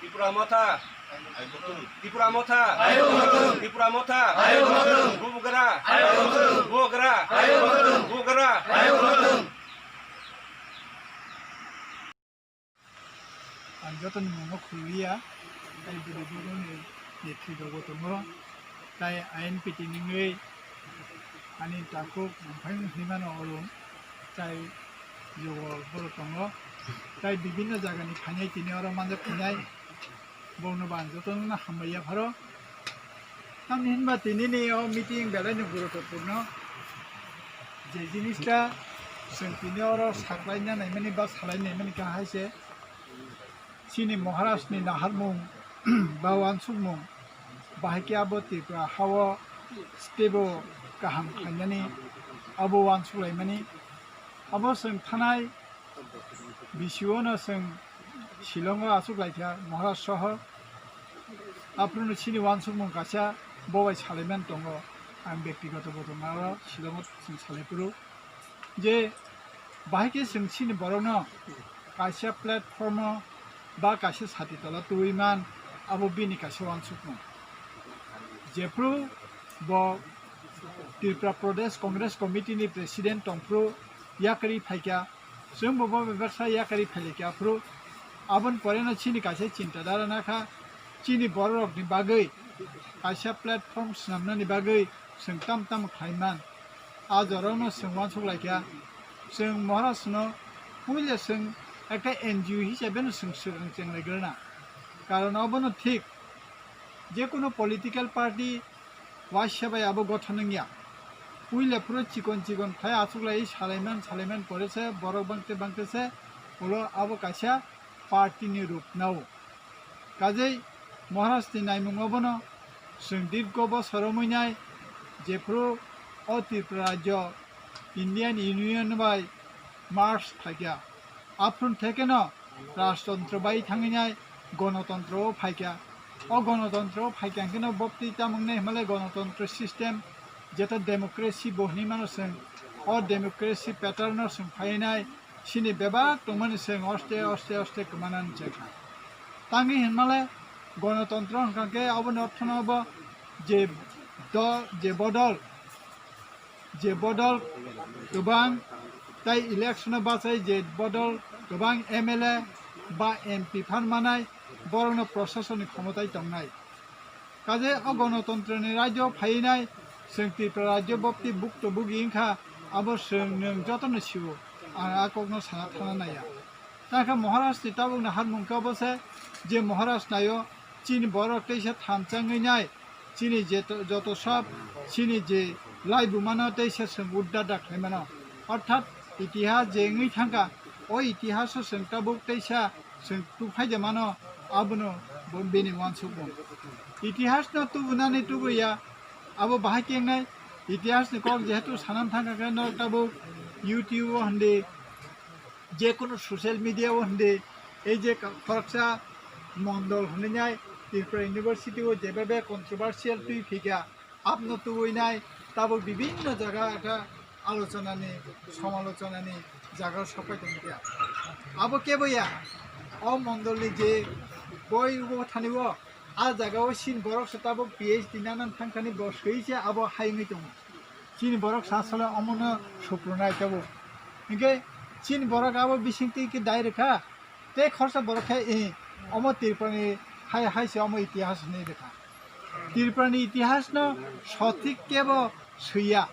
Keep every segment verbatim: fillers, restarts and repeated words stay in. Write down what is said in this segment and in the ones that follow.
Tipra Motha. Tipra Motha. Tipra Motha. Bubagra. Bubagra. Bubagra. Ang jotoni mungno khulliya, tei bwrwi bwrwini netrok rokbo tongo, tei I N P T ni wngwi ani takhuk nongphai hinmano oro, tei yogo borok tongo, tei bibinno jagani phainai tini oro manjak phainai, borokno bo ang jotono hambai yapharo. Tamni hinba tinini o meeting belai no guruttopurno. Je jinista chwng tini oro saklaina naimani ba salai naimani kaha hai se chini Maharaj ni naharmung ba wansukmung, bahai khe abo Tripura hao stable kaham khlainani abo wansuk laimani. Abo chwng thanai B C O no chwng Shillong o achuk laikha, Maharaj soho. Aphuru no chini wansukmung kaisa bo bai salaiman tongo. Ang bektigoto bo tongo aro Shillong o chwng salai phuru je bahai khe chwng chini borok no kaisa platform o ba kaisa sati tola tubui man, abo bini kaisa wansukmung. Jephuru bo Tripura Pradesh Congress Committee ni President tongphuru yakarwi phaikha, chwng bo bo bebaksa yakarwi phailaikha aphuru. Aboni pore no chini kaisa chinta dhara nakha, chini borok rokni bagwi kaisa platform swnamnani bagwi chwng tam tam khlaiman. A jorao no chwng wansuk laikha, chwng Maharaj no puila chwng ekta N G O hisabe no chwng swkang chenglaigrana. Karon obono thik, jekunu political party waisa bai abo gothon wngya. Puila phuru chikon chikon khlai achuklai salaiman salaiman pore se borok bangte bangte se ulo abo kaisa party ni rup nao. Kajei Maharaj ni naimung obono chwng dirgo bosor wngwi nai jephuru o Tripura rajyo Indian Union bai merge khlaikha. Aphuru thekeno rajtontro bai thangwi nai gonotontro o phaikha. O gonotontro o phaikha hwnkhe no boptwi tamung nai hwnmale gonotontro system, jeto democracy bo hwnwi mano chwng, o democracy pattern o chwng phaiwi nai chini bebak tongmani chwng oste oste oste kwmanani chekha. Tangwi hwnmale gonotontro hwnkha khe aboni orthono bo je do-, je bodol je bodol kwbang tei election o bachai je bodol kwbang M L A ba M P phan manai, borokno proshasoni khomotai tongnai. Kaje o gonotontroni rajyo phainai chwng Tripura rajyo bopti bukto bugi wngkha, abo chwng nwng jotono sio, ang a kokno sana thana naiya. Tangkha Maharaj ni tabukni harmung khe obo se je Maharaj naio chini borok teisa thansa wngwi nai, chini je to-, joto sab chini je laibumano teisa chwng udda da khlai mano. Orthat itihas je wngwi thangkha, o itihaso chwng tabuk teisa chwng tuphai de mano, abono bo bini wansukmung. Itihasno tubunani tubuya, abo bahai kengnai itihasni kok jehetu sanan thangkha khe norok tabuk YouTube o hwndi, jekunu social media o hwndi, ei je ka-, khoroksa mondol hwnwi nai Tripura University o jebebe controversial twi phikha, abno tubui nai tabuk bibinno jaga ekta alochonani, somalochanani jaga sopai tongkha. Abo keboya o mondolni je boi ubo thani o, a jaga o sin borok se tabuk P H D nanan thangkhani bo swi se abo hai wngwi tongo. Chini borok sa salo omono suprunai tabuk. Hinkhe chini borok abo bisingtwi khe dai rwkha. Tei khoroksa borok khe, eh, omo Tripurani hai, hai se omo itihas hinwi rwkha. Tripurani itihasno sothik kebo swiya.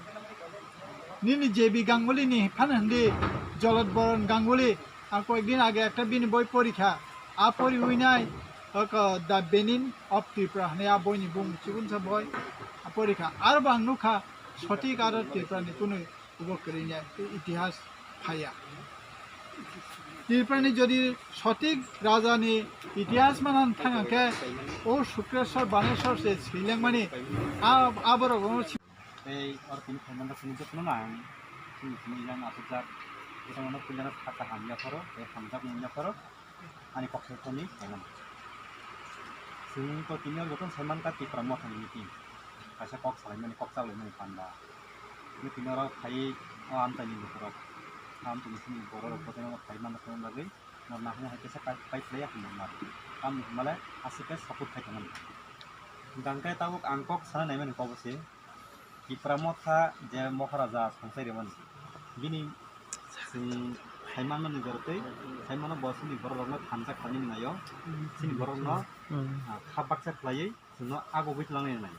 Nini J B Ganguly ni phano hwndi, Jalad Baran Ganguly, ang koyekdin age ekta bini boi porikha. A poriwi nai, oko The Benin of Tripura hinwi a boini bumung chibunsa boi a porikha. Aro bo ang nukha, sothik aro Tripurani kunu ubo kwrwini itihas phaiya. Tripurani jodi sothik rajani itihas manan thang khe, o Sukreswar Baneswar se swilengmani a, aborok tei oro tini phaimani rok tini jotono no ang chini tini yang asukjak, jotono no puila no kha kaham yapharo tei hamjakmung yapharo. Ani kok sai thani khainani. Chwng to tini o jotono sai mankha Tipra Mothani meeting. Kaisa kok salaimani, kok chalaimani panda. Tini, tini oro phaiwi o amchaini lukurok, amchaini simi bororok jotono phai manna bagwi Norma hwnwi hai kisa pai, pai phlaiya hwnwi norma. Tamni hwnmale aswk khe support khai tongmani. Hwnkhe tabuk ang kok sana naimani kok se. Tipra motha je Maharaja songchai rwmani. Bini chwng saimanmani jorotwi, saimano bo chini borok rokno thansa khlainani naio. Chini borok rokno, ah, kha baksa khlaiwi chwngno agogwi tlangnai nai.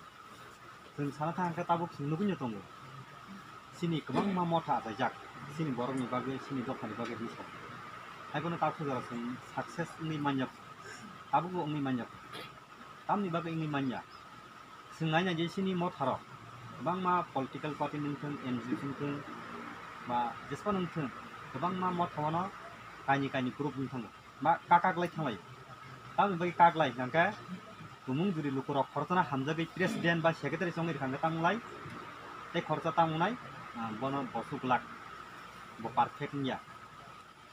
Chwng sana thang khe tabuk chwng nugwi no tongo. Chini kwbangma motha achaijak. Chini borokni bagwi, chini dophani bagwi hinwi sa. Haibono tabuk jora chwng success wngwi manya. Tabukbo wngwi manya. Tamni bagwi wngwi manya. Chwng naina je chini motharok. Kwbangma political party ni wngthung, N G O wngthung, ba jesphano wngthung. Kwbangma motha wngkha kaini kaini group wngthung. Ma ka-, kaklai thanglai. Tamoni bagwi kaklai hwnkhe tumung juri lukurok khoroksa no hamjagwi president ba secretary chongwi rwkha hwnkhe tamo lai. Tei khoroksa tamo nai, ah, bono bo suglak, bo perfect wngya,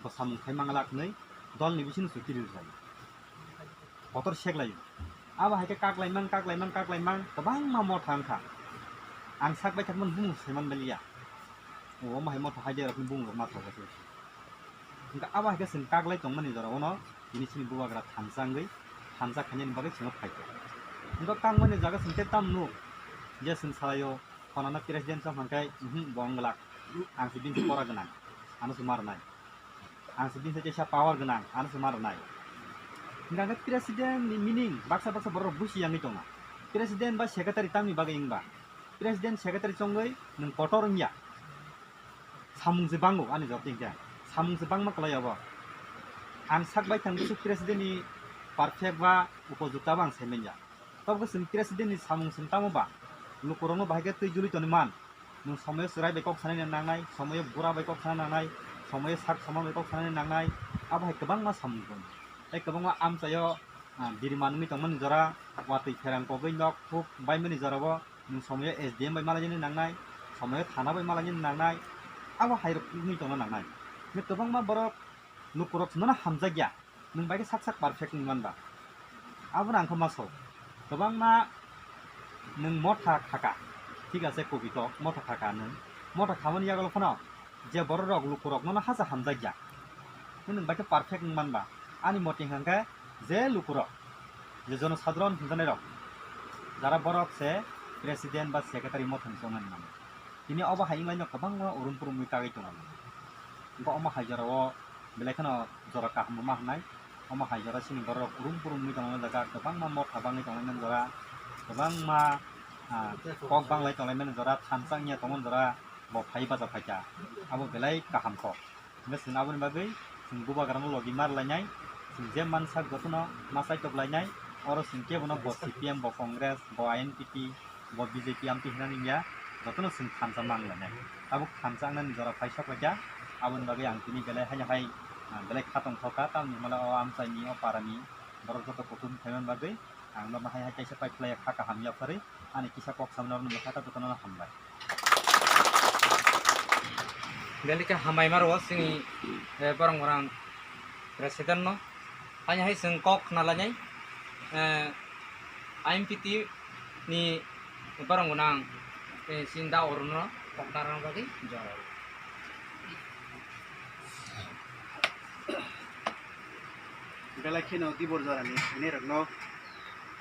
bo samung khai manglak hwnwi dolni bisingo chukiri rwjak. Kotor seklaio. Abo hai khe kaklai mang, kaklai mang, kaklai mang, kwbangma motha wngkha. Ang sak bai thangmani bumung saiman baliya. Omo hai motha hai de rokni bumung rok ma thok se. Hwnkhe abo hai khe chwng kaklai tongmani jora o no tini chini bubagra thansa wngwi thansa khainani bagwi chwngno phaikha. Hwnkhe kangmani jaga chwng tei tamo nuk je chwng salaio khonano president chong hwnkhe, mhm, bo wng glak. Ang se bini se pora gwnang, ano se ma rwnai. Ang se bini se teisa power gwnang, ano se ma rwnai. Hwnkhe president ni meaning baksa baksa borok rok busi yangwi tongo. President ba secretary tamni bagwi wngba? President secretary chongwi nwng kotor wngya. Samung se bango ani jawab tei hwnkhe. Samung se bangma kwlai abo. Ang sak bai thang bwswk president ni perfect ba upojukta bo ang sai manya. Tabukhe chwng president ni samung chwng tamo ba? Lukurokno bahai khe twi juli toni man. Nwng somoyo chwrai bai kok sanani nangnai, somoyo bura bai kok sanani nangnai, somoyo sak somon bai kok sanani nangnai. Abo hai kwbangma samung tongo. Tei kwbangma amchaio, ah, birma nungwi tongmani jora, watwi pherang kogwi nok thuk baimani jorao. Nwng somoyo S D M bai malainani nangnai, somoyo thana bai malainani nangnai, abo hai rok wngwi tongna nangnai. Hwnwi kwbangma borok lukurok chwngno hamjakya, nwng bai khe sak sak perfect wngwi manba. Abono ang khe ma sao. Kwbangma nwng motha khaka, thik ase, kobi kok, motha khaka nwng. Motha khamani yagulo phano je borok rok lukurok nono hasa hamjakya. Nwng bai khe perfect wng manba. Ani motwi hwnkhe je lukurok, je jonosadharon hwnjaknai rok, jara borok se president ba secretary mothani chongnani nango. Tini obo hai wnglaino kwbangma urum purum wngwi kagwi tongo. Hwnkhe omo hai jorao belai kheno jora kaham ma hwnai. Omo hai jora chini borok urum purum wngwi tongo jaga kwbangma motha bangwi tongnai jora, kwbangma, ah, kok banglai tongnai jora, thansa wngya tongmani jora. Bo phai bacha phaikha, abo belai kaham kok. Hwnkhe chwng aboni bagwi chwng bubagrano logi mar lainai, chwng je mansak jotono ma chaitok lainai, oro chwng kebono bo C P M, bo Congress, bo I N P T, bo B J P amtwi hinani wngya, jotono chwng thansa mang lainai. Tabuk thansa wngnani jora phai sok laikha, aboni bagwi ang tini belai haino hai, ah, belai kha tongthokha, tamni hwnmale o amchaini, o parani borok joto kuthum khaimani bagwi ang norno hai hai kaisa pai phlai kha kaham yapharwi, ani kisa kok samani norno mwthai ta jotono hambai. Belai khe hambai maro chini, eh, borok rang president no. Haini hai chwng kok khna lainai, eh, I M P T ni borok rang, eh, chini da oro no kok narwkna bagwi jora. Belai kheno dibor jorani phainai rokno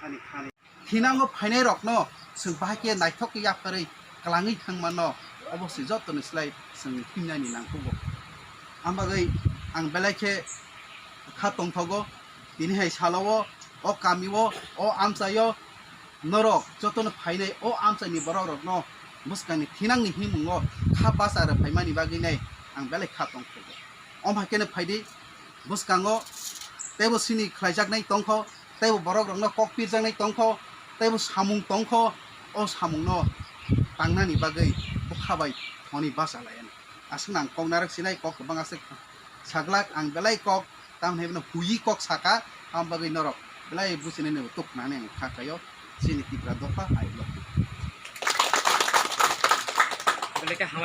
ani khani. Thinango phainai rokno chwng bahai khe naithok khe yapharwi kwlangwi thang mano, obo se jotoni slai chwng himnani nangkukgo. Ang bagwi ang belai khe kha tongthogo, tini hai salo o, o kami o, o amchai o norok jotono phainai o amchaini borok rokno bwskangni thinangni himmungo kha bacha rw phaimani bagwi nai ang belai kha tongthogo. Om hai kheno phaidi bwskango teibo sini khlaijaknai tongkho, teibo borok rokno kok pirjaknai tongkho, teibo samung tongkho, o samungno tangnani bagwi bwkha bai thoni bacha laiya. Aswk nang kok narwk sinai kok kwbang aswk saglak ang belai kok tamni hwnwi huyi kok saka, am bagwi norok belai buchinai no tuk nani ang kha khaio chini Tipra dopha hai lo. Belai khe hamai.